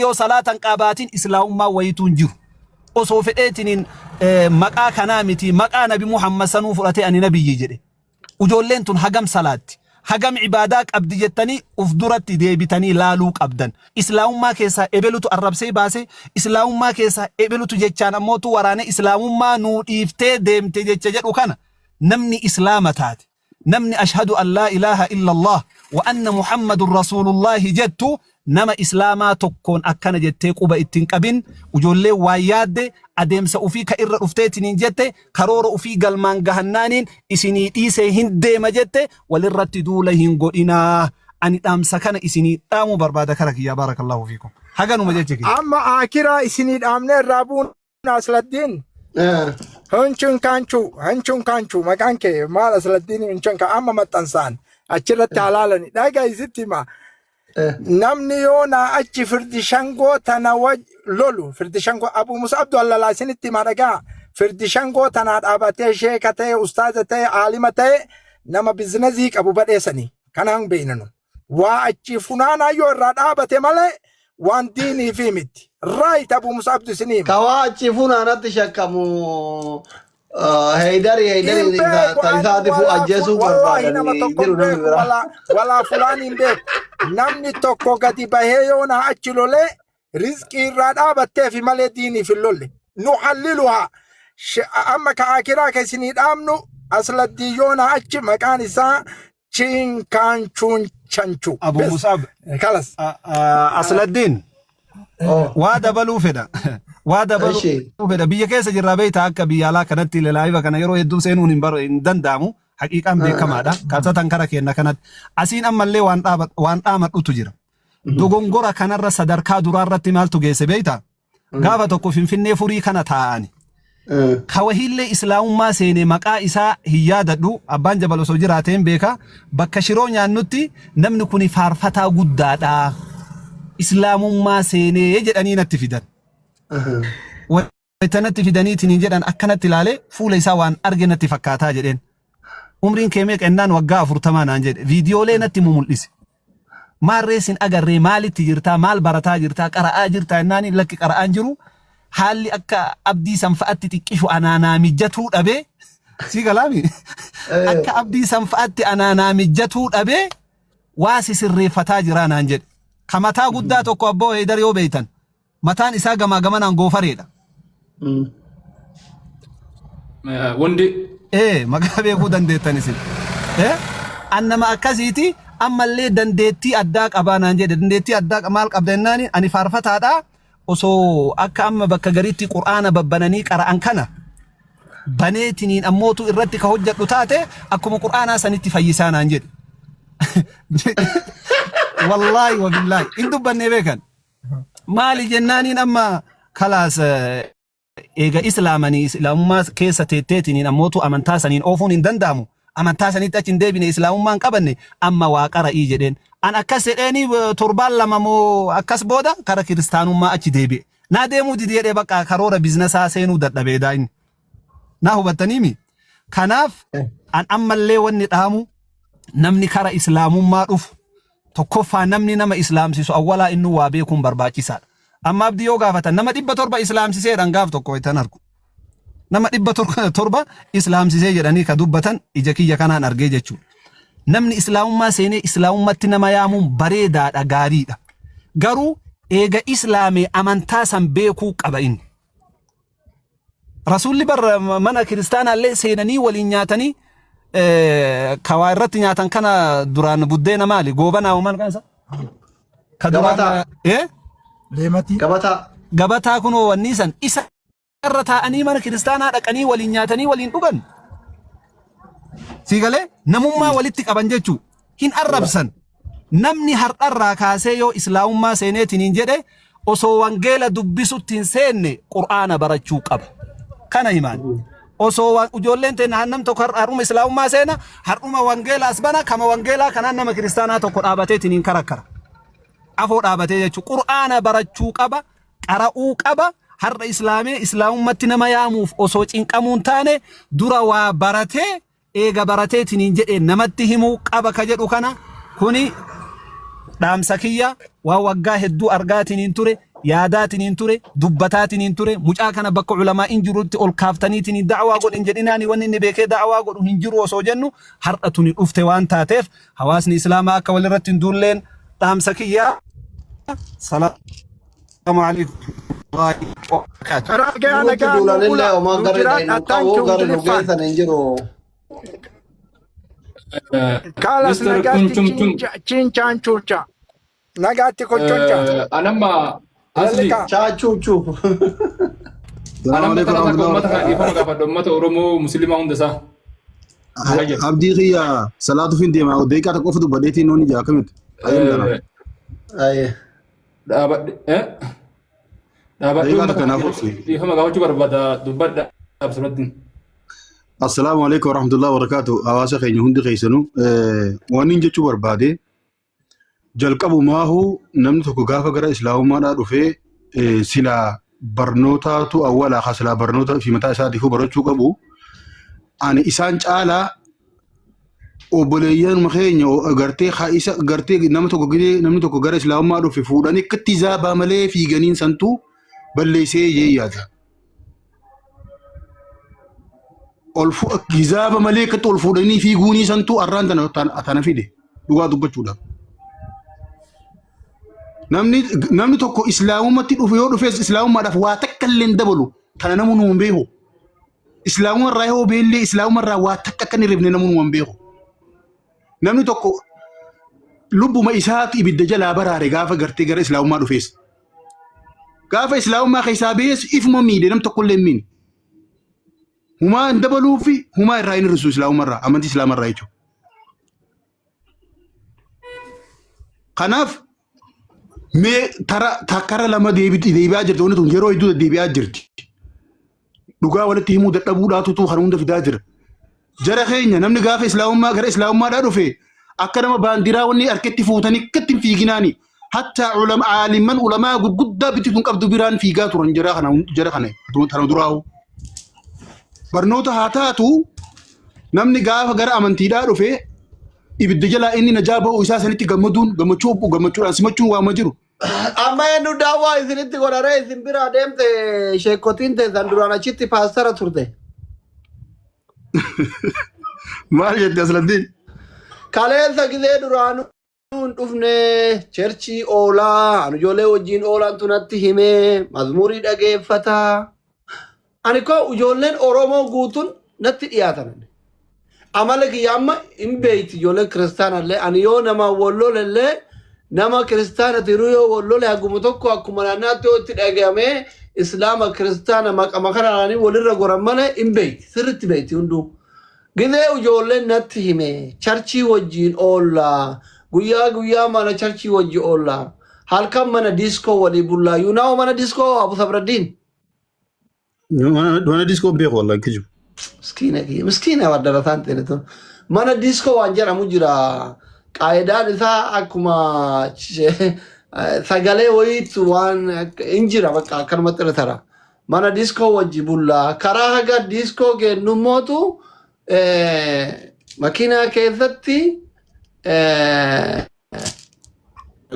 Yoo salaata hin qaabaatin islaamummaa wayituu hin jiru. Osoo fedheetiniin maqaa kanaa miti maqaa nabi Muhammad sanuu fudhatee ani nabiyyi jedhe. Ujoolleen tun hagam salaatti? Hagam ibaadaa qabdi jettanii uf duratti deebitanii laaluu qabdan. Islaamummaa keessaa ebelutu arrabsee baase, islaamummaa keessaa ebelutu jechaan ammootu waraanee islaamummaa nuu dhiiftee deemte jecha jedhu kana namni islaama taate Namni ashhadu an laa ilaaha illallah wa anna Muhammadun rasuulullaahi jettu nama islaamaa tokkoon akkana jettee quba itti hin qabin. Ijoolleen waan yaadde adeemsa ufii ka irra dhufteetiniin jette karoora ufii galmaan gahannaaniin isinii dhiisee hin deema jette walirratti duula hin godhinaa. Ani dhaamsa kana isinii dhaamuu barbaada kara kiyyaa baarakallahu fiikum. Haganuma jecha kiyya. Amma aakiraa isinii dhaamnee irraa buuna. Asladdiin Hunchun kaanchuu Hunchun kaanchuu maqaan kee maal Asladdiin Hunchun ka amma maxxansaan achirratti halaalani dhagaa isitti hima namni yoo naa achi firdi shangoo tana waj lolu firdi shangoo Abu Musa Abdu Allalaa isinitti hima dhagaa firdi shangoo tanaa dhaabatee sheeka ta'e ustaaza ta'e aalima ta'e nama bizinazii qabu badheessanii kanaan beeynanu Waa achii funaanaa yoo irraa dhaabate malee waan diinii fi miti. Right Abu Musab isinii hima. Ka waa achii funaanatti shakkamu Heydari Heydari Hin beeku ta ani isaati fu walaa ful ajjeesuu wallaahi nama barbaadani tokko jiru hin namni beeku biraa. walaa walaa fulaan hin beeku. Namni tokko gadi bahee yoo naa achi lolee rizqii irraa dhaabatteefi malee diiniif hin lolle. Nu halliluhaa amma ka akiraa ka isinii dhaamnu asladdii yoo naa achi maqaan isaa Chiinkaanchuun chanchu. Abu Bes. Musab Kalas. Asladdiin Oh, waa dabaluu fedha. Waa dabaluu Eshi. fedha. Biyya keessa jirraa beektaa akka biyya alaa kanatti laayiva kana yeroo hedduu seenuun hin baru hin danda'amu. Haqiiqaan beekamaadha. Kaasatan kara keenna kanatti. Asiin ammallee waan dhaaba waan dhaamadhutu jira. Dogongora kanarra sadarkaa duraarratti maaltu geesse beektaa? Gaafa tokko Finfinnee furii kana taa'ani. Ka wahiillee islaamummaa seene maqaa isaa hin yaadadhu abbaan jabal osoo jiraatee hin beeka bakka shiroo nyaannutti namni kuni faarfataa guddaadha islaamummaa seenee jedhanii natti fidan. Wayita natti fidaniitiin hin jedhan akkanatti ilaalee fuula isaa waan arge natti fakkaataa jedheen. Umriin kee meeqa ennaan waggaa 40 naan jedhe viidiyoolee natti mumul'ise. Maarree sin agarree maalitti jirtaa maal barataa jirtaa qara'aa jirtaa jennaan lakki qara'aan jiru haalli akka abdii san fa'atti xiqqishu anaa naa mijjatuu dhabee sii galaami akka abdii san fa'atti anaa naa mijjatuu dhabee waa si sirreeffataa jiraa naan jedhe. Ka mataa guddaa tokko abboo Heydar yoo beeytan Mataan isaa gamaa gamanaan goofareedha. Wandi Ee maqaa beekuu dandeettan isin. Ee an nama akkasiiti ammallee dandeettii addaa qabaa naan jedhe dandeettii addaa maal qabda jennaani ani faarfataadha osoo akka amma bakka gariitti qur'aana babbananii qara'an kana baneetiniin ammootu irratti ka hojjedhu taate akkuma qur'aanaa sanitti fayyisaa naan jedhe. Wallaahi wabillaahi hin dubbannee beekan. Maali jennaaniin amma kalaas eega islaamanii islaamummaa keessa teetteetiniin ammootu amantaa saniin oofuun hin danda'amu. Amantaa sanitti achi hin deebine islaamummaa hin qabanne amma waa qara'ii jedheen. An akkas jedheeni torbaan lama moo akkas booda kara kiristaanummaa achi deebi'e. Naa deemuu didi jedhee bakka karoora biznasaa seenuu dadhabee daa'imni. Naa hubattaniimi? Kanaaf an ammallee wanni dhaamu namni kara islaamummaa dhufu Tokkoffaa namni nama islaamsisu awwalaa innuu waa beekuun barbaachisaadha. Amma abdii yoo gaafatan nama 700 islaamsisee jedhan gaaf tokko itti argu. Nama 700 islaamsisee jedhanii ka dubbatan ija kiyya kanaan argee jechuudha. Namni islaamummaa seenee islaamummatti nama yaamuun bareedaadha gaariidha. Garuu eega islaamee amantaa san beekuu qaba inni. Rasuulli bar mana kiristaanaallee seenanii waliin nyaatanii kawaa irratti nyaatan kana duraan buddeena maali goobanaa moo maal kan isa? Ka duraan Gabataa. eh? Leematii. Gabataa. Gabataa kunoo wanni san isa irra taa'anii mana kiristaanaa dhaqanii waliin nyaatanii waliin dhugan. Sii galee namummaa walitti qaban jechuu hin arrabsan. Namni har'arraa kaasee yoo islaamummaa seeneetiniin jedhe osoo wangeela dubbisutti hin seenne qur'aana barachuu qaba. Kana himaan. Osoo ijoolleen teenna nam tokko har'uma islaamummaa seena har'uma wangeela as bana kama wangeelaa kanaan nama kiristaanaa tokko dhaabateetiniin karakkara. Afoo dhaabatee jechuudha. Qur'aana barachuu qaba. Qara'uu qaba. Har'a islaamee islaamummatti nama yaamuuf osoo cinqamuun taane dura waa baratee eega barateetiniin jedhe namatti himuu qaba ka jedhu kana kuni dhaamsa kiyya waan waggaa hedduu argaatiniin ture Yaadaatiniin ture, dubbataatiniin ture, mucaa kana bakka ulamaa'iin jirutti ol kaaftaniitiniin da'waa godhi hin jedhinaani wanni inni beekee da'waa godhu hin jiru osoo jennu har'a tuni dhufte waan taateef hawaasni islaamaa akka walirratti hin duulleen dhaamsa kiyya. Salaamu alaikum warahmatullahi wabarakaatuh. Karaa gahaa Nutti nagaa nuu duulanillee bulaa homaa nuu garri dhaynu jiraadhaa qabu thank you garri nu Ingiliffaan. geessan hin jiru. Kaalas Mr. nagaatti Kunchumchum chinchaan chuucha. Nagaatti kochoncha. anamma asli Lallikaa. Chaachuuchuu. Salaamu anamma alaikum tana takka warahmatullahi ummata kana dhiifama gaafadha ummata Oromoo Musliimaa hunda isaa. Hayya. Abdii kiyya salaatuuf hin deema. Daqiiqaa tokko qofa dubbadheetiin noonni jaa akkamitti? Ayyam dana. Aye. Dhaabadhe eh? Dhaabadhe Daqiiqaa ummata takka kana naaf obsi. dhiifama gaafachuu barbaada dubbadha Absuraddiin. Assalaamu alaikum warahmatullahi wabarakatuh. Hawaasa keenya hundi keessanuu waan inni jechuu barbaade jalqabumaahu namni tokko gaafa gara islaamummaadhaa dhufee silaa barnootaatu awwalaa ka silaa barnoota fi mataa isaatiifuu barachuu qabu. Ani isaan caalaa obboleeyyan keenya gartee haa isa gartee nama tokko gidee namni tokko gara islaamummaa dhufe fuudhanii akkatti zaabaa malee fiiganiin santuu balleessee jee yaada. Ol gizaaba malee akkatti ol fuudhanii fiiguunii santuu arraan tana tana fide dhugaa dubbachuudhaaf. Namni namni tokko islaamummaatti dhufe yoo dhufes islaamummaadhaaf waa takka illee hin dabalu tana namuu nu hin beeku. Islaamummaa irraa yoo beellee islaamummaa irraa waa takka akka hin hirrifne namuu nu hin beeku. Namni tokko lubbuma isaatu ibidda jalaa baraare gaafa gartee gara islaamummaa dhufees. Gaafa islaamummaa keessaa bahees ifuma miidhe nam tokko illee hin miine. Humaa hin dabaluu fi humaa irraa hin hir'isu islaamummaa irraa amantii islaamaa irraa jechuudha. Kanaaf mee tara takkara lama deebi'aa jirti wanti tun yeroo hedduu deddeebi'aa jirti. Dhugaa walitti himuu dadhabuudhaatu kan hunda fidaa jira. Jara keenya namni gaafa islaamummaa gara islaamummaadhaa dhufe akka nama baandiraa wanni harkatti fuutanii akkatti hin fiiginaani. Hatta ulama aalimman ulamaa gurguddaa bitti tun qabdu biraan fiigaa turan jara kana jara kana tana duraa'u. Barnoota haa taatu namni gaafa gara amantiidhaa dhufe ibidda jalaa inni najaa ba'uu isaa sanitti gammaduun gammachuu gammachuudhaan simachuun waama jiru. Amma eenyu daawwaa isinitti godharee isin biraa deemte sheekotiin teessan duraan achitti paastara turte. Maal jette Asladdiin? Kaleessa gizee duraanuu hin dhufne cherchii oolaa ani ijoollee wajjin oolaan tunatti himee mazmurii dhageeffataa. Ani koo ijoolleen Oromoo guutuun natti dhiyaatan. Amala kiyya amma hin beeyti ijoolleen kiristaanallee ani yoo nama wallolellee nama kiristaana tiruu yoo wallole haguma tokko akkuma naannaatti yoo itti dhagahame islaama kiristaana maqama kanaan walirra goran malee hin beeyti sirriitti beeyti hunduu. Gizee ijoolleen natti hime charchii wajjiin oolla guyyaa guyyaa mana charchii wajji oolla halkan mana diiskoo walii bullaa you know mana diiskoo Abu Sabraddiin. Mana diiskoo hin beeku wallahi kijibu. Miskiina kiyya miskiina wardarataan ta'e tun. Mana diiskoo waan jedhamu jira. Qaayidaan isaa akkuma sagalee wayiitu waan hin jira bakka akkanumatti irra tara. Mana diiskoo wajji bullaa karaa haga diiskoo geennu mootu makiinaa keessatti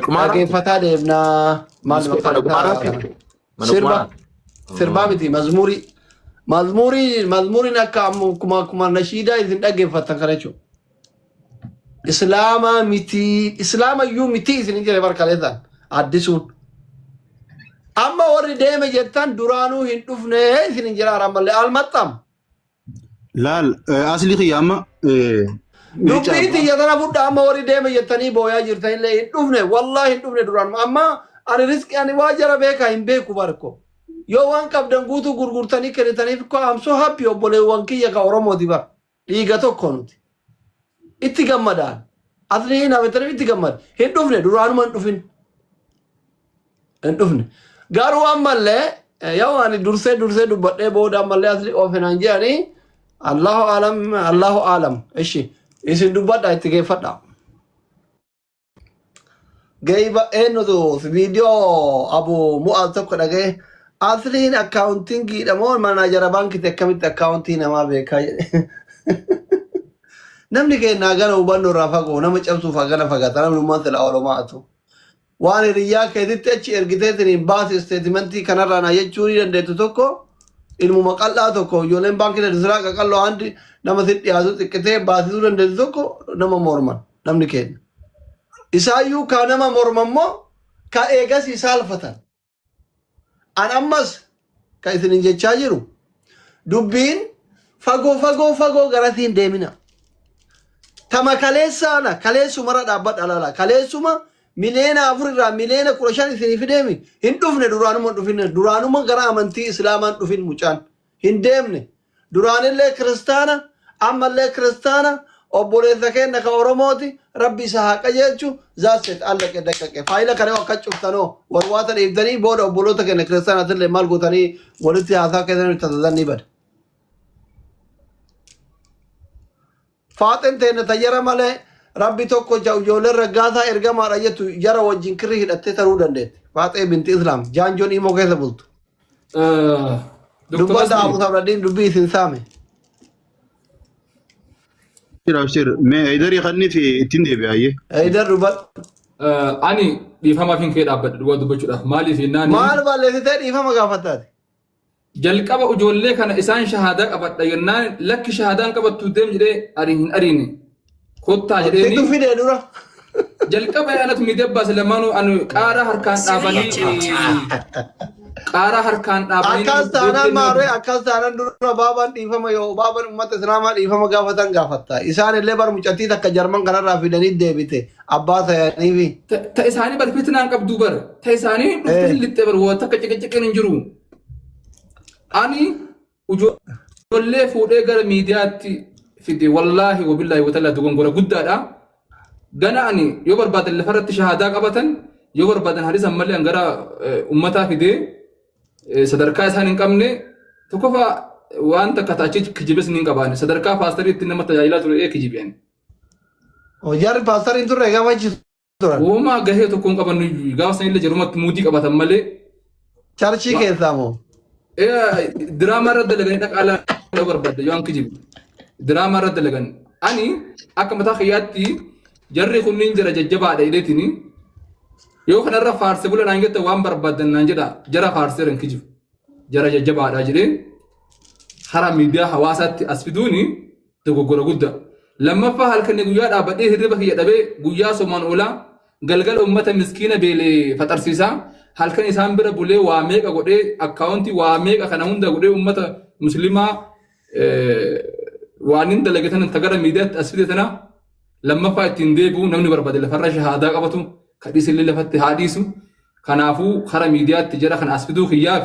Qumaara? dhageeffataa deemnaa maal Diiskoo maqaan mana qumaaraati? isaa Mana sirba qumaara? sirbaa miti mazmurii mazmurii mazmuriin akka ammoo akkuma akkuma nashiidaa isin dhaggeeffattan kana jechuudha. Islaama miti islaama iyyuu miti isin hin jedhe barkaleessaan addisuun. Amma warri deeme jettan duraanuu hin dhufne isin hin jedha ammallee almaxxam. Laal asli kiyya amma Dubbii tiyya tana fudha amma warri deeme jettanii booyaa jirtanillee hin dhufne wallaahi hin dhufne duraan amma ani riski ani waa jara beekaa hin beeku barko yoo waan qabdan guutuu gurgurtanii kennitaniif ko I'm so happy obboleewwan kiyya ka Oromooti bar dhiiga tokko nuti itti gammadaan asli hin hafetaniif itti gammada hin dhufne duraanuma hin dhufin hin dhufne. Garuu ammallee yoo ani dursee dursee dubbadhee booda ammallee asli oofinaan jedhanii Allahu alam Allahu alam ishi isin dubbadha itti geeffadha. Geeyba eenyutu viidiyoo abu mu'aaz tokko dhaga'e asliin akkaawuntingiidha moo manaajara baankiti akkamitti akkaawuntii namaa beekaa jedhe. Namni keenya hagana hubannoo irraa fagoo nama cabsuuf hagana fagaata namni ummaan sila oolomaatu. Waan hiriyyaa keetitti achi ergiteetiniin baasi isteetimentii kanarraa naa jechuu ni dandeettu tokko ilmuma qal'aa tokko ijoolleen baankii daldalaa qaqalloo handi nama si dhiyaatu xiqqitee baasisuu dandeettu tokko nama morman namni keenya. Isaayyuu kaa nama morman immoo ka eegasii saalfatan. An ammas ka isinin jechaa jiru dubbiin fagoo fagoo fagoo garasii hin deemina. Tama kaleessaana kaleessumarra dhaabbadha laala. Kaleessuma miliyoona 4 irraa miliyoona 15 isinii fideemi hin dhufne duraanuma hin dhufin duraanuma gara amantii islaamaa hin dhufin mucaan hin deemne. Duraanillee kiristaana ammallee kiristaana obboleessa keenna ka Oromooti rabbi isa haa qajeelchu zaasset allaqe daqqaqe faayila kana yoo akka cuftanoo warwaata dhiibdanii booda obboloota keenya kiristaanaatillee maal gootanii walitti haasaa keessan taasisan ni bada. Faaxeen teenna ta jara malee rabbi tokko ja ijoolleen raggaasaa ergamaadha jettu jara wajjin kirrii hidhattee taruu dandeetti. Faaxee binti Islaam jaanjoon imoo keessa bultu. Dr. Dubbadha Asli, Abu Sabraddiin dubbii isin saame. Abshir abshir mee Haydarii kanni fi ittiin deebi'aayyee. Eidar dubbadhu. Ani dhiifamaaf hin kee dhaabbadha dhugaa dubbachuudhaaf maaliif jennaan Maal balleessitee dhiifama gaafattaati? Jalqaba ijoollee kana isaan shahaadaa qabadha jennaan lakki shahaadaan qabattu deem jedhee ani hin ariine. Kottaa Situ jedheeni fidee dura. jalqaba anatu miidiyaa baase lamaanuu ani qaaraa harkaan dhaabanii qaaraa harkaan dhaabanii Akkas taanaan maarree akkas taanaan dura baabaan dhiifama yoo baaban uummata islaamaa dhiifama gaafatan gaafatta. Isaan illee bar mucattii takka jarman kanarraa fidanii deebite abbaa sayaniifi. Ta isaanii bar fitnaan qabdu bar ta isaanii dhuftee hin lixxe bar waa takka ciqiciqiin hin jiru. Ani ijoollee fuudhee gara miidiyaatti fide wallaahi wabillaahi watallaa dogongora guddaadha. Gana ani yoo barbaadan lafarratti shahaadaa qabatan yoo barbaadan hadisan malee an gara ummataa fidee sadarkaa isaan hin qabne tokkoffaa waan takka ta'achi kijibes ni hin qabaanne sadarkaa paastarii ittiin nama tajaajilaa ture ee kijibe ani. Jarri paastariin turre gaafa achi turan. Uumaa gahee tokko hin qaban nuyi gaafa sanillee jarumatti muudii qabatan malee Charchii keessaa moo? Diraamaa irra dalaganii dhaqaa laaluu barbaadda yoo an kijibe. Diraamaa irra dalagan. Ani akka mataa kiyyaatti jarri kunniin jara jajjabaadha jedheetini yoo kanarra faarse bula naan jette waan barbaaddan naan jedha jara faarseera hin kijibu. Jara jajjabaadha jedhee hara miidiyaa hawaasaatti as fiduuni dogoggora guddaa. Lammaffaa halkanii guyyaa dhaabbadhee hirriba kiyya dhabee guyyaa somaan oolaa galgala ummata miskiina beelee faxarsiisaa halkan isaan bira bulee waa meeqa godhee akkaawuntii waa meeqa kana hunda godhee ummata muslimaa waan hin dalage tana ta gara miidiyaatti as fide tana lammaffaa ittiin deebi'u namni barbaade lafarra shahaadaa qabatu kadhiisillee lafatti haa dhiisu Kanaafuu kara miidiyaatti jara kana as fiduu kiyyaaf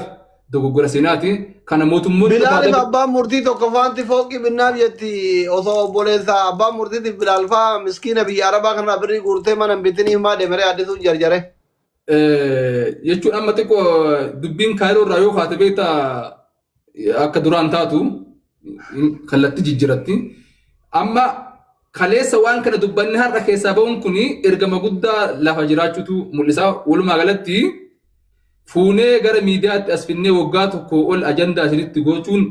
dogoggora seenaati. Kana mootummoonni Bilaaliif dhufaa abbaan murtii tokko faanti fooqii binnaaf jetti osoo obboleessa abbaan murtiitiif Bilaal faa miskiina biyya Arabaa kanarraa birrii guurtee mana hin bitiniif maa deemeree addisuun jarjare. Jechuun amma xiqqoo dubbiin kaayiroo irraa yoo kaate beektaa akka duraan taatu kallattii jijjiratti. Amma kaleessa waan kana dubbanni har'a keessaa ba'uun kun ergama guddaa lafa jiraachuutu mul'isa. Walumaa galatti fuunee gara miidiyaatti as finnee waggaa tokko ol ajandaa isinitti gochuun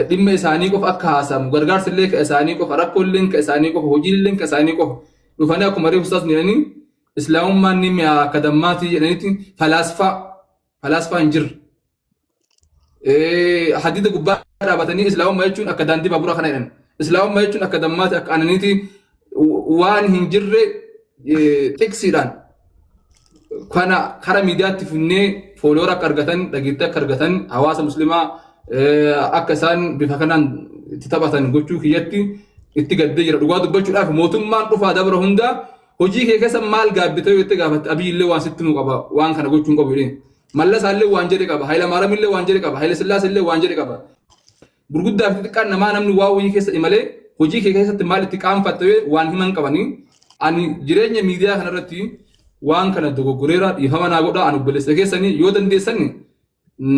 dhimma isaanii qofa akka haasamu gargaarsi illee ka isaanii qofa rakkoo illee ka isaanii qofa hojiin illee ka isaanii qofa dhufanii akkuma reefu ustaas jedhanii islaamummaan ni mi'aa akka dammaatii jedhanitti falaasfaa falaasfaa hin jirre. Hadiida gubbaa dhaabatanii islaamummaa jechuun akka daandii baaburaa kana jedhan. Islaamummaa jechuun akka dammaati akka aananiiti waan hin jirre xiqsiidhaan kana kara miidiyaatti finnee fooloora akka argatan dhageettii akka argatan hawaasa muslimaa akka isaan bifa kanaan itti taphatan gochuu kiyyatti itti gaddee jira. Dhugaa dubbachuudhaaf mootummaan dhufaa dabra hundaa hojii kee keessa maal gaabbitee yoo itti gaafatte Abiy illee waan sitti himu qaba waan kana gochuu hin qabu jedhee. Mallasaa illee waan jedhe qaba Hayilamaariyaam illee waan jedhe qaba Hayilasillaasee illee waan jedhe qaba. Gurguddaa fi xixiqqaan namaa namni waa wayii keessa imalee hojii kee keessatti maal itti qaanfatte yoo waan himan qabanii ani jireenya miidiyaa kanarratti waan kana dogoggoreera dhiifama naa godhaa ani obboleessa keessanii yoo dandeessan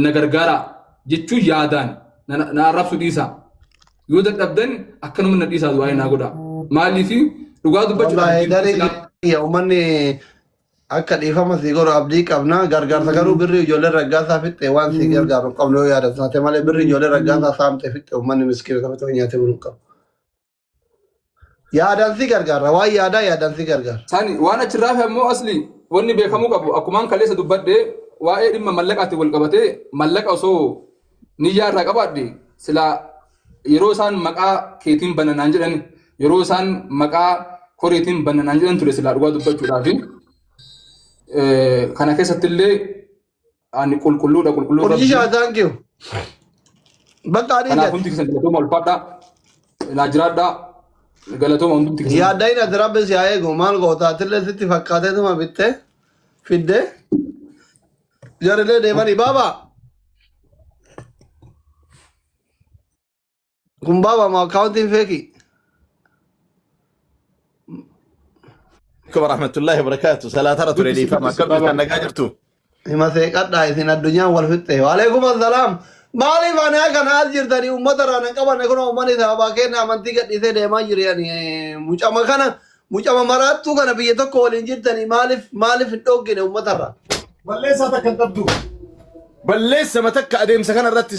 na gargaaraa jechuu yaadaan na arrabsu dhiisaa. Yoo dadhabdan akkanuma na dhiisaa du'aa naa godhaa. Maaliif dhugaa dubbachuudhaaf Wallaahi diinni daree islaam kiyya uummanni akka dhiifama sii godhu abdii qabna gargaarsa garuu birrii ijoollee raggaasaa fixxe waan sii gargaaru hin qabnu yoo yaadatu taate malee birrii ijoollee raggaasaa saamte fixxe uummanni miskiina taphatee nyaatee bulu hin qabu. Yaadaan si gargaara. Waan yaadaa yaadaan si gargaara. Sani waan achirraa hafe ammoo asli wanni beekamuu qabu akkumaan kaleessa dubbadhe waa'ee dhimma mallaqaatiin wal qabatee mallaqa osoo niyyaa irraa qabaadhe silaa yeroo isaan maqaa keetiin bananaan jedhan yeroo isaan maqaa koreetiin bananaan jedhan ture silaa dhugaa dubbachuudhaaf kana keessatti illee ani qulqulluudha qulqulluu rabbii. Urjishaa thank you. Bakka adii Kanaaf jette. hundi keessan galatooma ulfaadhaa. Naa jiraadhaa. Galatooma hundumti keessan. Yaaddayin ati rabbi si haa eegu maal goota atillee sitti fakkaateetuma bitte fidde jarillee deemanii baaba. Kun baaba ma akkaawuntiin feeki. عليكم ورحمة الله وبركاته. Salaatara ture Dubbisi dhiifama. dubbisi Akkam baaba. jirtan nagaa jirtu? Hima seeqadhaa isin addunyaan wal fixxe. Waalaikum assalaam. Maaliif ani kana as jirtanii uummata irraa nan qabanne kun uummanni sababaa kenna amantii gadhiisee deemaa jiru ani mucama kana mucama maraattuu kana biyya tokko waliin jirtanii maaliif maaliif hin dhoggine uummata irraa. Balleessaa takka hin qabdu. Balleessa takka adeemsa kana irratti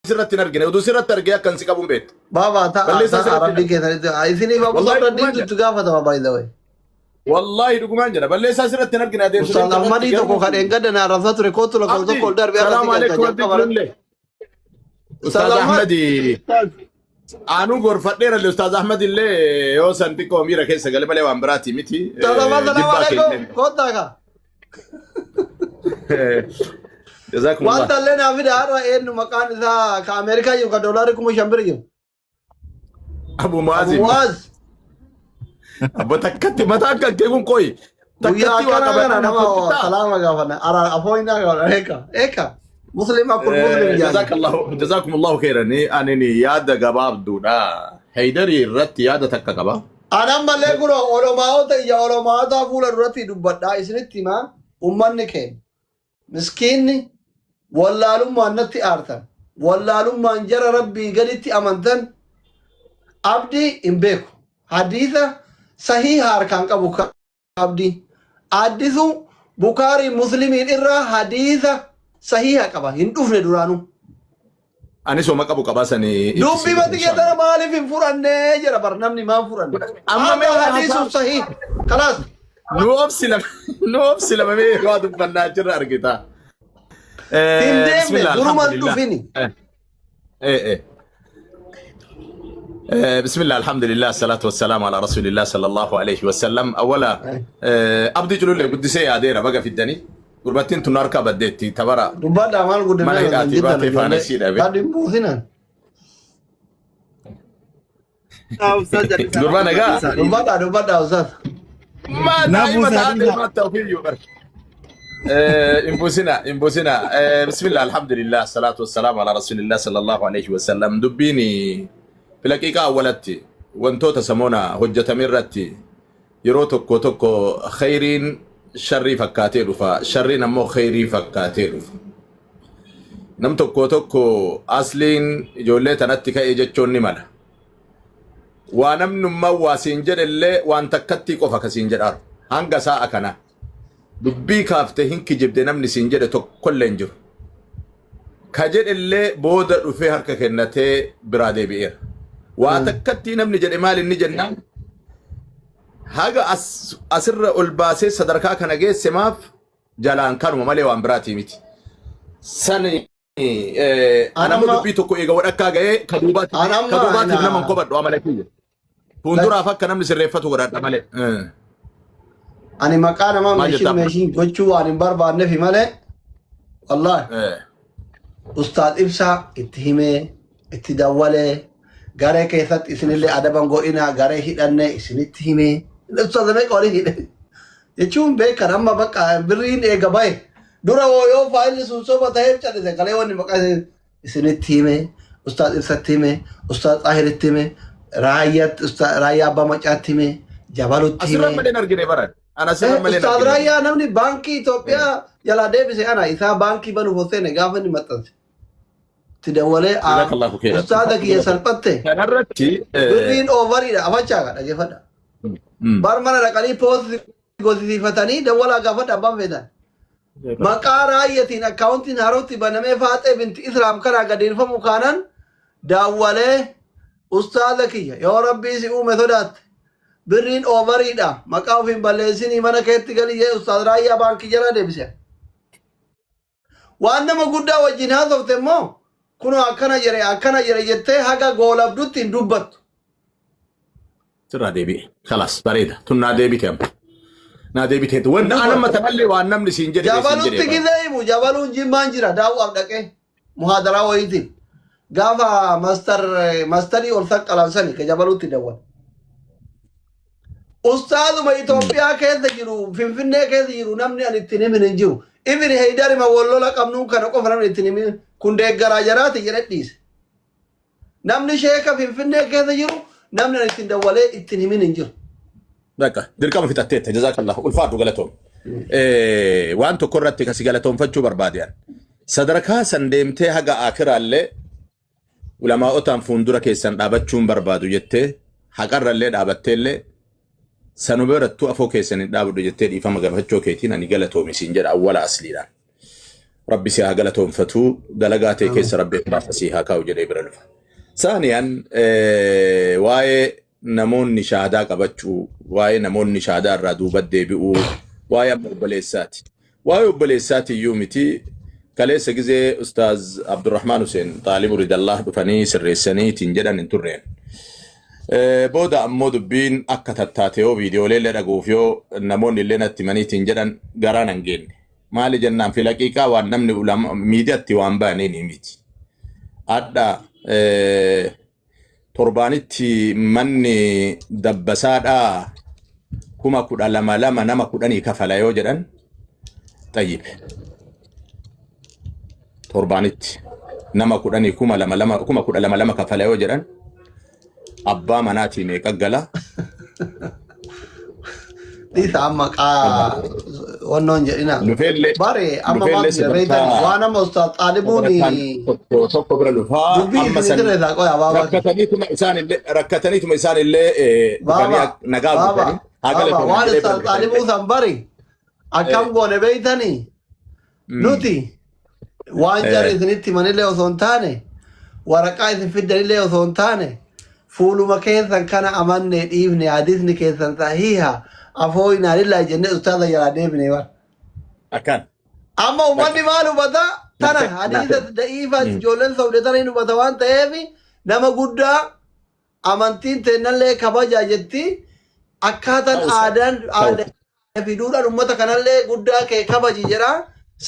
sirratti hin argine. Oduu sirratti argee akkan si qabuun beektu. Baaba ta'a Balleessaa ta'a sirratti hin rabbii argine. keessanitti isiniif abu Wallaahi sabra dhugumaan diintu jedha. itti gaafatama by the way. Wallaahi dhugumaan jedha. Balleessaa sirratti hin argine adeemsa Ustaaz deemsa irratti Ahmadii tokko garuu. kan dheengadda na arrabsaa ture kootu lakkoofsa Abdi, tokko ol darbe har'a si salaamu galcha alaikum Abdi jalqaba irratti. Kulullee. Ustaaz Ustaaz Ahmad Ahmadi anuu gorfadheera illee Ustaaz Ahmad illee yoo san xiqqoo miira keessa gale malee waan biraati miti. Ustaaz Ahmad salaamu Jibbaa alaikum keenya. koottaa kaa. Jazakumullah. Wanta illee naa fida har'a eenyu maqaan isaa ka Ameerikaa jiru ka doolaarri 5,000 bira jiru. Abu Abu Muazim. Muaz Abbo takkatti mataan kan kee kun qoyi. guyyaa Takkatti waa akkanaa kana qabataa nama hojjetaa. salaama gaafanna ara afooyinaa gaafanna eeka eeka musliima kun muslim jaani. Jazakallahu jazakumullahu khairan. Ani yaada gabaabduudha. Haydarii irratti yaada takka qaba. Anan mallee kun olomaa'ota ija olomaa'otaa fuula duratti dubbadhaa isinitti himaa ummanni keenya miskiinni wallaalummaan natti aartan wallaalummaan jara rabbii gaditti amantan abdii hin beeku hadiisa sahiha harkaan qabu abdii addisu bukaarii muslimiin irraa hadiisa sahiha qaba hin dhufne duraanuu. Anis homa qabu qabaa sanii itti Dubbii sii mati dhufu keessana inshallah. maaliif hin fudhanne jedha bar namni maal fudhanne. Amma mee Amma waan hadiisuun haasaa sahih. Kalaas nu obsi lama nu obsi lama mee waa dubbannaa jirra argita. hin deemne Bismillah durumaan alhamdulillah. dhufini. Eh eh. بسم الله الحمد لله الصلاة والسلام على رسول الله صلى الله عليه وسلم أولا أبدي جلول قدسي يا ديرة بقى في الدني غربتين تناركا بديتي تبرا Dubbadhaa maal mana guddinaa kan hidhaatii jettan baatee faana ijoollee. isii dhabe. Haadhi hin buusinaan. Gurbaa nagaa Dubbadhaa dubbadhaa ustaas. ما Na دائما buusaa تعالى dhiisaa. ما التوفيق بر انفسنا انفسنا بسم الله الحمد لله الصلاة والسلام على رسول الله صلى الله عليه وسلم دبيني في الحقيقة أولتي وانتو تسمونا هجة مرتي yeroo tokko tokko khayriin sharrii fakkaatee dhufa sharriin ammoo khayrii fakkaatee dhufa nam tokko tokko asliin ijoollee tanatti ka'e jechuun ni mala waa namnummaa waa siin jedhellee waan takkattii qofa ka siin jedhaaru hanga sa'a kana dubbii kaafte hin kijibde namni siin jedhe tokkollee hin jiru ka jedhellee booda dhufee harka kennatee biraa deebi'eera waa takkattii namni jedhe maal inni jennaan haga asirra ol baasee sadarkaa kana geesse maaf jalaan kanuma malee waan biraatii miti. Sani An anammoo amma dubbii tokko eega wadhakkaa ga'ee ka an duubaatiif amma nama hin ana kobadhu amala kiyya. Fuulduraaf akka namni sirreeffatu godhadha malee. Ani maqaa namaa Maal meeshin jettaa? meeshin gochuu waan hin barbaannefi malee wallaahi Ustaaz Ibsaa itti himee itti dawwalee garee keessatti isinillee adaban godhinaa garee hidhanne isinitti himee Ustaaz meeqa waliin hidhe jechuun beekan amma bakka birriin eega bahe dura hoo yoo faayilli sun soba ta'eef calise kalee wanni maqaa isinitti himee Ustaaz Ibsatti himee Ustaaz Xaahiritti himee raayyaatti Ustaaz Raayyaa Abbaa Macaatti himee Jabalutti Asirra himee malee hin argine baran. Ana asirra malee hin Ustaaz argine. Raayyaa namni baankii Itoophiyaa jalaa deebise ana isaa baankii banuuf ol seene gaafa inni maxxanse. Itti dawwalee Jazakallahu khairan. ustaaza kiyya salphatte Kanarratti birriin oovariidha afachaa ka dhageeffadha. Bar mana dhaqanii poosti gosisiifatanii dawwalaa gaafadha abbaan feetan. Maqaa raayyatiin akkaawuntiin haarootti banamee faaxee binti Islaam karaa gadeeffamu kaanan daawwalee ustaaza kiyya yoo rabbii si uume sodaatte Birriin oovariidha. Maqaa ofiin balleessinii mana keetti gali jee Ustaaz Raayyaa baankii jalaa deebise. Waan nama guddaa wajjin haasofte immoo kunoo akkana jedhe akkana jedhe jettee haga goolabdutti hin dubbattu. Sirraa deebi'e. Kalaas bareeda. Tun naa deebite amma. Naa deebite. Wanna an amma tanallee waan namni siin jedhe siin Jabalutti jedhe. gizee himu jabaluun jimmaan jira daawwaaf dhaqee muhaadaraa wayiitiin gaafa mastar mastarii ol saqqalan sani ka jabalutti dawwan. Ustaazuma Itoophiyaa keessa jiru Finfinnee keessa jiru namni ani ittiin himin hin jiru. Ibn Heydarima wal lola qabnuun kana qofa namni ittiin himin kun deeggaraa jaraati jedhe dhiise. Namni sheeka Finfinnee keessa jiru namni ani ittiin dawwalee ittiin himin hin jiru. Bakka dirqama fixatteetta jazakallah ulfaadhu galatoom. Waan tokko irratti kasi galatoomfachuu barbaade an. Sadarkaa san deemtee haga akiraallee ulamaa'otaan fuuldura keessan dhaabachuun barbaadu jettee haqarrallee dhaabatteellee sanuma birattuu afoo keessan hin dhaabadhu jettee dhiifama gaafachuu keetiin ani galatoomi siin jedha awwala asliidhaan. Rabbi si haa galatoonfatu dalagaa ta'e keessa rabbi ikhlaasa si haa kaa'u jedhee bira dhufa. Saaniyaan waa'ee namoonni shaadaa qabachuu, waa'ee namoonni shaadaa irraa duuba deebi'uu, waa'ee amma obboleessaati. Waa'ee obboleessaati iyyuu miti kaleessa gizee Ustaaz Abdurrahmaan Hussein Xaalibu Ridallah dhufanii sirreessanii ittiin jedhan hin turreen. Booda ammoo dubbiin akka tattaate yoo viidiyoolee illee dhaguuf yoo namoonni illee natti himanii ittiin jedhan garaan hin geenne. Maali jennaan fi laqiiqaa waan namni ulama miidiyaatti waan bayaniin miti. Adha torbaanitti manni dabbasaadhaa 12,000 lama nama 10 kafala yoo jedhan xayyib. Torbaanitti nama 10 2,000 lama 12,000 lama kafala yoo jedhan abbaa manaatii meeqa gala? Dhiisa amma qaa wannoon jedhina. Lufeellee Bare amma lufeellee maal jedha beektan sadarkaa waan amma ustaaz Xaalibuun sadarkaan tokko tokko bira lufaa dubbii amma isin san sirreessaa qoya baabaa. Rakkataniituma isaan illee dhufanii Baaba nagaa baaba guutanii haa baaba galatooman waan jedhee bira ustaaz dhufe Xaalibuu san bari akkam goone beektanii nuti waan jarri isinitti himanillee osoo hin taane waraqaa isin fiddanillee osoo hin taane fuuluma keessan kana amanne dhiifne hadiisni keessan sahiha afooyinaa lillaahi jennee ustaaza jalaa deebine bara. Akkan. Amma uummanni maal hubata? Tana hadiisa da'iifa ijoolleen sobde tana hin hubata waan ta'eef nama guddaa amantiin teennallee kabaja jetti akkaataan Ta'uusaa. aadaan aadaa fi duudhaan uummata kanallee guddaa kee kabaji jedha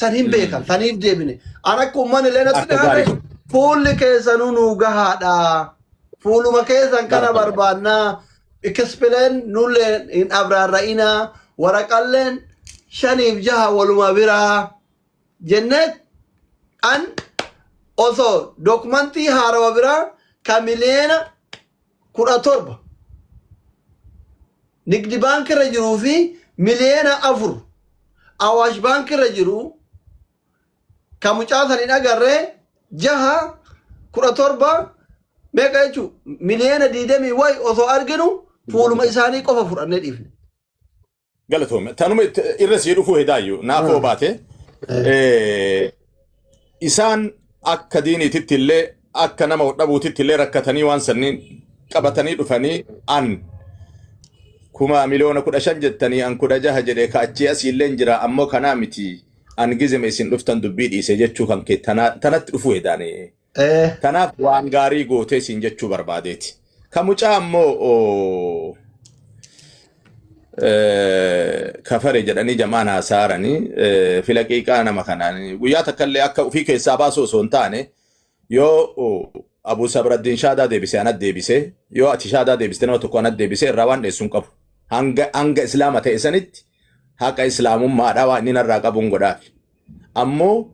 san hin beekan saniif deebine an akka uummanni illee natti Akka dhiyaate gaarii. fuulli keessanuu nuu gahaadha fuuluma keessan kana Barakallah. barbaannaa ikispileen nullee hin abraarra'inaa waraqalleen 5 fi 6 waluma biraa jennee an osoo dokumentii haarawa biraa ka 17 miliyoona Nigdi baankirra jiruu fi 4 miliyoona Awaash baankirra jiru ka mucaa san hin agarree 6 17 meeqa jechuun 20 miliyoona wayi osoo arginu fuuluma isaanii qofa fudhannee dhiifne. Galatoome. Tanuma irra sii dhufuu hedaayyuu naafoo baate. Isaan akka diiniititti illee akka nama dhabuutitti illee rakkatanii waan sanniin qabatanii dhufanii an 15 miliyoona jettanii an 16 jedhe ka achii asii illee jira ammoo kanaa miti an gizime isin dhuftan dubbii dhiise jechuu kan kee tanatti dhufuu hedaane. Kanaaf waan gaarii gootee siin jechuu barbaadeeti. Ka mucaa ammoo kafare jedhanii jamaan haasaaranii filaqiiqaa nama kanaan guyyaa takka illee akka ofii keessaa baasuu osoo hin taane yoo Abu Sabraddiin shaadaa deebise anat deebise yoo ati shaadaa deebiste nama tokko anat deebise irraa waan dheessuun qabu. Hanga islaama ta'e sanitti haqa islaamummaadhaa waan inni narraa qabuun godhaaf. Ammoo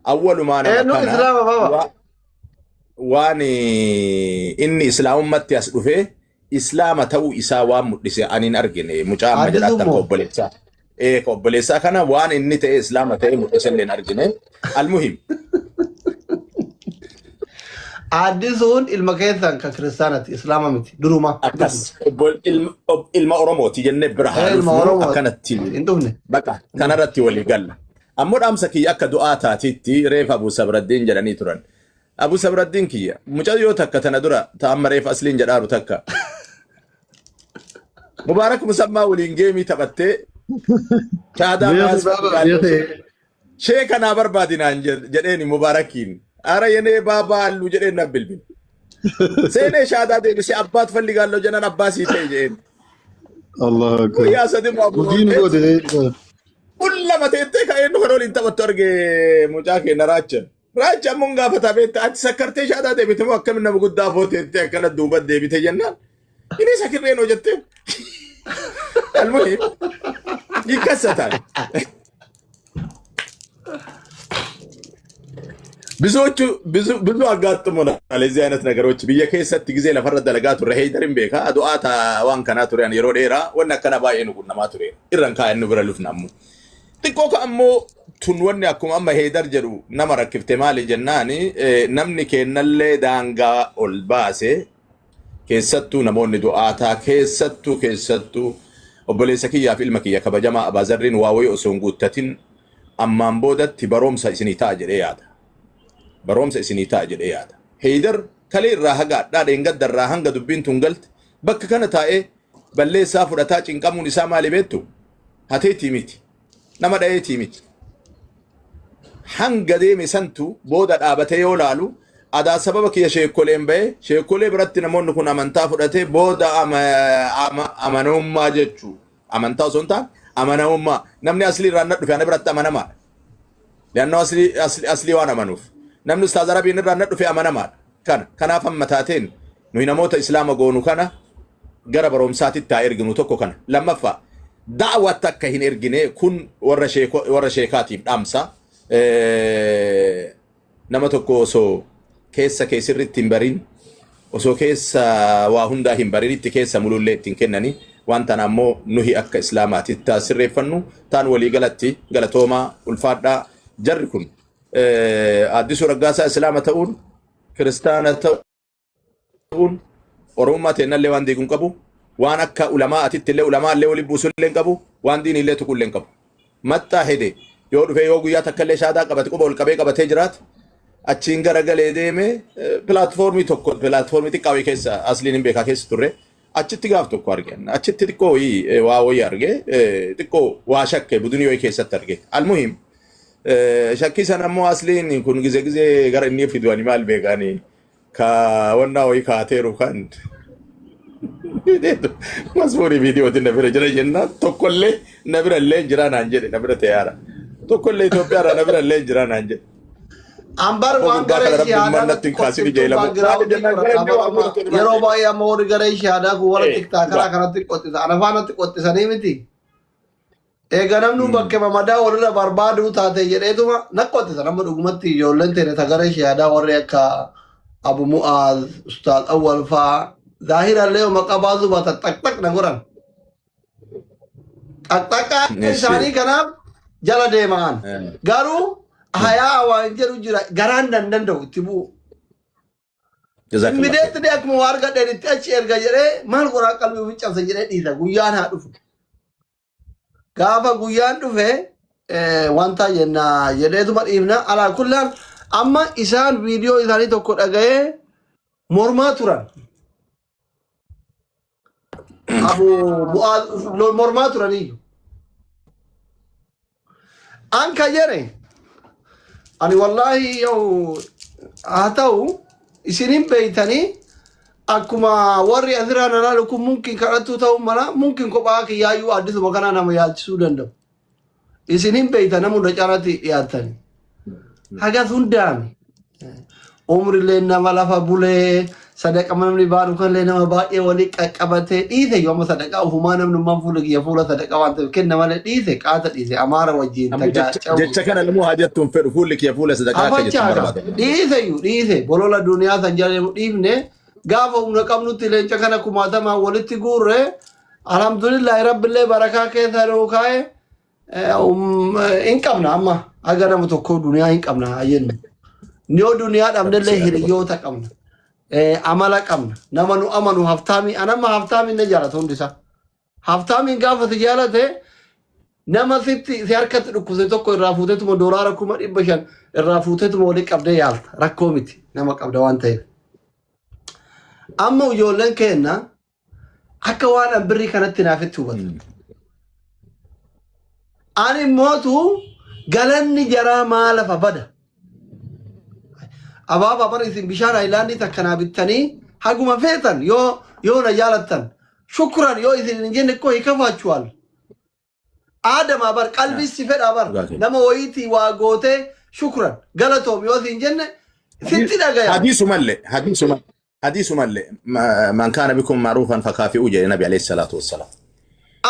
awwalumaa nama Eenyu kana islaama baba? Waan inni islaamummaatti as dhufee islaama ta'uu isaa waan mul'ise ani hin argine mucaa amma Addisuu jedhattan ka moo? obboleessaa. Ee ka obboleessaa kana waan inni ta'e islaama ta'e mul'ise illee hin argine. Almuhim. Addisuun ilma keessan kan kiristaanati islaama miti duruma. Akkas ilma Oromooti jennee bira haa Ilma dhufnu Oromooti. akkanatti. Hin dhufne. Baqa kanarratti walii galla. Ammoo dhaamsa kiyya akka du'aa taatiitti reefa Abu Sabraddiin jedhanii turan. Abu Sabraddiin kiyya mucayyoo takka tana dura ta amma reefa asliin jedhaaru takka. Mubaarak Musammaa waliin geemii taphattee shaadaa Beekhi maas baaba beekhi. Sheeka naa barbaadi naan jedheeni Mubaarakiin. Ara yenee baabaa halluu jedheen na bilbile. Seenee shaadaa deebisee abbaat falligaalloo jennaan abbaa sii ta'e jedheen. Allahu akbar. Guyyaa sadi immoo Gudii nu goote. Qullama teettee ka'ee nu kan waliin taphattu arge mucaa keenya raacha. Raacha ammoo hin gaafataa beekta ati sakkartee shaadaa deebite moo akkamiin nama guddaa afoo teettee akkana duuba deebite jennaan. Inni sakirreen hojjette. Almuhim ይከሰታል። ብዙዎቹ ብዙ ብዙ አጋጥሞናል የዚህ አይነት ነገሮች biyya keessatti ጊዜ lafarra dalagaa turre heedarin beeka du'aata waan kanaa ture ani yeroo dheeraa wanni akkana baay'ee nu qunnamaa ture irran kaa'e nu bira lufna ammoo xiqqoo ka ammoo tun wanni akkuma amma heedar jedhu nama rakkifte maali jennaani namni kennallee daangaa ol baase keessattuu namoonni du'aataa keessattuu keessattuu obboleessa kiyyaa fi ilma kiyya kabajamaa Abaazarriin waa wayii osoo hin guuttatin ammaan boodatti baroomsa isinii ta'a jedhee yaada. Baroomsa isinii ta'a jedhee yaada. Heydar kalee irraa haga adhaa dheengadda irraa hanga dubbiin tun galte bakka kana taa'ee balleessaa fudhataa cinqamuun isaa maali beektu? Hateetii miti. Nama dhayeetii miti. Hanga deeme santu booda dhaabatee yoo laalu adaa sababa kiyya sheekkoleen ba'e sheekkolee biratti namoonni kun amantaa fudhatee booda amanamummaa jechuu amantaa osoo hin taane amanamummaa namni aslii irraa na dhufe ana biratti amanamaadha. Leannoo aslii asli, aslii waan amanuuf namni ustaaz Arabiin irraa na dhufe amanamaadha. Kana kanaaf amma taateen nuyi namoota islaama goonu kana gara barumsaatitti haa erginu tokko kana. Lammaffaa da'waa takka hin ergine kun warra sheeko warra sheekaatiif dhaamsa. Nama tokko osoo keessa kee sirriitti hin barin osoo keessa waa hundaa hin barin itti keessa mulullee ittiin kennani waan tana ammoo nuhi akka islaamaatitti taa sirreeffannu taan walii galatti galatoomaa ulfaadhaa jarri kun Addisuu Raggaasaa islaama ta'uun kiristaana ta'uun ta'uun Oromummaa teennallee waan diigu hin qabu. Waan akka ulamaa atitti illee ulamaa illee waliin buusu illee hin qabu. Waan diinii illee tuqu illee hin qabu. Maxxaa hede yoo dhufee yoo guyyaa takka illee shaadaa qabate quba ol qabee qabatee jiraate achiin garagalee deeme pilaatfoormii tokko pilaatfoormii xiqqaa wayii keessa asliin hin beekaa keessa turre achitti gaaf tokko arge achitti xiqqoo wayii waa wayii arge xiqqoo waa shakke budunii wayii keessatti arge almuhim shakkii sana ammoo asliin kun gize gize gara inni fidu ani maal beekaanii Ka wannaa wayii kaateeru kan masmuurii viidiyootiin na bira jira jennaan tokkollee na bira illee jira naan jedhe na bira ta'eera. Tokkollee Itoophiyaarraa na bira illee jira naan jedhe. Ambar Abboo waan gurbaa garee kana rabbi shahaadaa ummaan natti natti hin kaasin qottiftuun ija ilamu. Maali baagiraawundii jennaan gara qoradha inni waa abalama. godhate Yeroo maal baay'ee amma warri garee shahaadaa kun warra jedhe. tiktaakaa Dhugaa. kanatti qottisa. Anafaa natti qottisanii miti. Eega namni bakkee mamadaa walirra barbaaduu taate jedheetuma na qottisa nama dhugumatti ijoolleen teene tagaree shahaadaa warri akka Abu Mu'aaz, Ustaaz Awwal faa zaahirallee maqaa baasuu baata xaqxaq na godhan. Xaqxaqaa isaanii kanaaf jala deemaan. Garuu hayaa waan jedhu jira garaan nan danda'u itti bu'u. Jazakallah. Immediately akkuma waa argadheen itti achi erga jedhee maal godhaa qalbii ofii cabsa jedhee dhiisa guyyaan haa dhufu. Gaafa guyyaan dhufe wanta jenna jedheetuma dhiifna. Alaa kullaan amma isaan viidiyoo isaanii tokko dhaga'ee mormaa turan. Abu Mu'aaz mormaa turaniyyuu. An ka jedhe ani wallaahi yoo haa ta'u isinin beeytanii akkuma warri asirraa na laalu kun mumkin kadhattuu ta'uu mala mumkin kophaa kiyyaayyuu addisuma kanaa nama yaalchisuu danda'u. Isinin beeyta nama hunda caalatti dhiyaattani. Hagas hundaami. Umrillee nama lafa bulee sadaqa namni baanu kanallee nama baay'ee walii qaqqabatee dhiise yoo amma sadaqaa ofumaa namnummaan fuula kiyya fuula sadaqaa waan ta'eef kenna malee dhiise qaata dhiise amaara wajjin Ammoo jecha tagaaca'u. jecha kana lamuu haa jettu hin fedhu fuulli kiyya fuula sadaqaa akka jettu hin Afachaa barbaadu. dhiise iyyuu dhiise bolola duniyaa san jala deemu dhiifne gaafa humna qabnutti leenca kana kumaatamaan walitti guurre alhamdulillahi rabbillee barakaa keessa nuu kaa'e Hin qabna amma haga nama tokko duniyaa hin qabna haa jennu. Yoo duniyaa dhabnellee hiriyoota qabna. Amala qabna. Nama nu amanu haftaamii anamma haftaamiin na jaalata hundi isaa. Haftaamiin gaafa si jaalate nama sitti si harkatti dhukkubse tokko irraa fuuteetuma doolaara 500,000 irraa fuuteetuma walii qabdee yaalta. Rakkoo miti nama qabda waan ta'eef. Amma ijoolleen keenya Akka waan an birrii kanatti naafitti hubata. Ani immootu galanni jaraa maa lafa bada. Abaabaa bara isin bishaan ayilaandii takka naa bittanii haguma feetan yoo yoo na jaalattan shukran yoo isin hin jenne koo hikafaachuwal. Aadamaa bar qalbii si fedhaa bar Dhugaa keeti. nama wayiitii waa gootee shukran galatoom yoo siin jenne sitti dhagaya. Hadiisumallee hadiisuma hadiisumallee man kaana bikum ma'ruufan fakaafi'uu jedhe nabi alayhi salaatu wassalaam.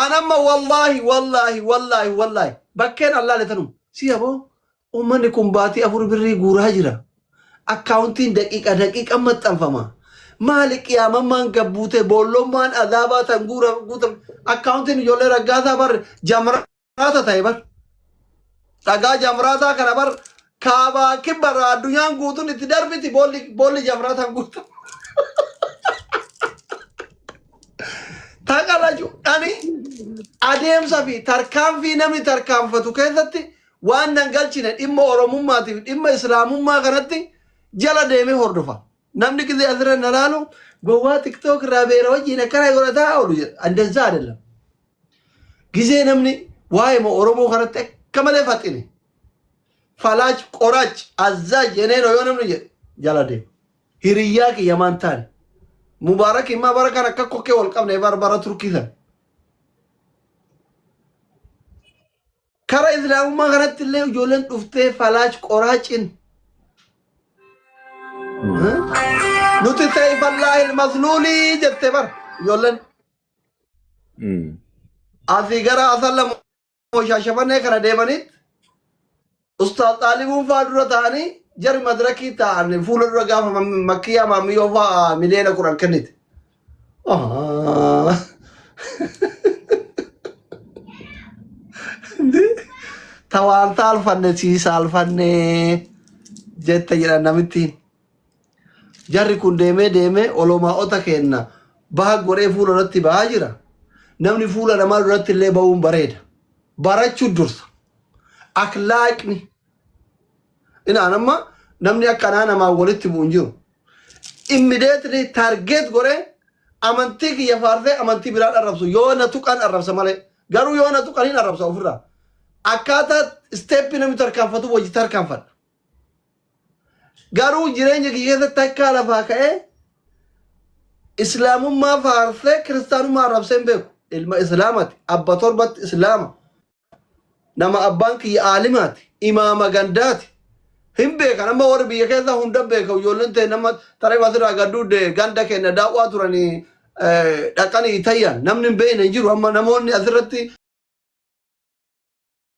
Anamma wallaahi wallaahi wallaahi wallaahi bakkeen allaale tanuma si aboo uummanni kun baatii 4 birrii guuraa jira. Akkaawuntiin daqiiqa daqiiqa maxxanfama. Maali qiyaamammaan gabbuutee boollommaan azaabaa tan guura guutam akkaawuntiin ijoollee raggaasaa bar jamraata ta'e bar. Dhagaa jamraataa kana bar kaabaa kibbarraa addunyaan guutuun itti darbiti boolli boolli jamraataan guutum. Taqalaju ani adeemsa fi tarkaanfii namni tarkaanfatu keessatti waan nan galchine dhimma Oromummaatiif dhimma Islaamummaa kanatti jala deemee hordofa. Namni gizee asirra na laalu gowwaa tiktook irraa beera wajjin akkana godhataa oolu jedha. Andazaa adelam. Gizee namni waa'ee Oromoo kanatti akka malee faxine. Falaach qoraach azzaaj yeneenoo yoo namni jedhe jala deema. Hiriyyaa kiyya maan taane. Mubaarak immaa bara kan akka kokkee wal qabne bara bara Turkii sana. Kara Islaamummaa kanatti illee ijoolleen dhuftee falaach qoraacin. Nuti seeyfallaahi masluulii jette bar ijoolleen. Asii gara Asalla moo Shaashamannee kana deemanitti Ustaaz Xaalibuun faa dura ta'anii jari madirakii ta'an fuula dura gaafa makkiyaa maamiyyoo faa miliyoona 10 kennite. Tawaan taalfanne sii saalfanne jette jedhan namittiin. Jarri kun deemee deemee olomaa'ota keenna baha godhee fuula irratti bahaa jira. Namni fuula namaa duratti illee bahuun bareeda. Barachuu dursa. Akhlaaqni. Inaan amma namni akkanaa namaan walitti bu'u hin jiru. Immediately target godhee amantii kiyya faarsee amantii biraan arrabsu yoo na tuqan arrabsa malee. Garuu yoo na tuqan hin arrabsa ofirraa. Akkaataa isteeppii namni tarkaanfatu wajji tarkaanfadha. Garuu jireenya kiyya keessatti takkaa lafaa ka'ee islaamummaa faarsee kiristaanummaa arrabsee hin beeku. Ilma islaamati. Abba torbatti islaama. Nama abbaan kiyya aalimaati. Imaama gandaati. Hin beekan amma warri biyya keessaa hunda beeka ijoolleen ta'e nama taree asirraa gadduudde ganda keenya daawwaa turanii dhaqanii tayyan namni hin beekne hin jiru amma namoonni asirratti.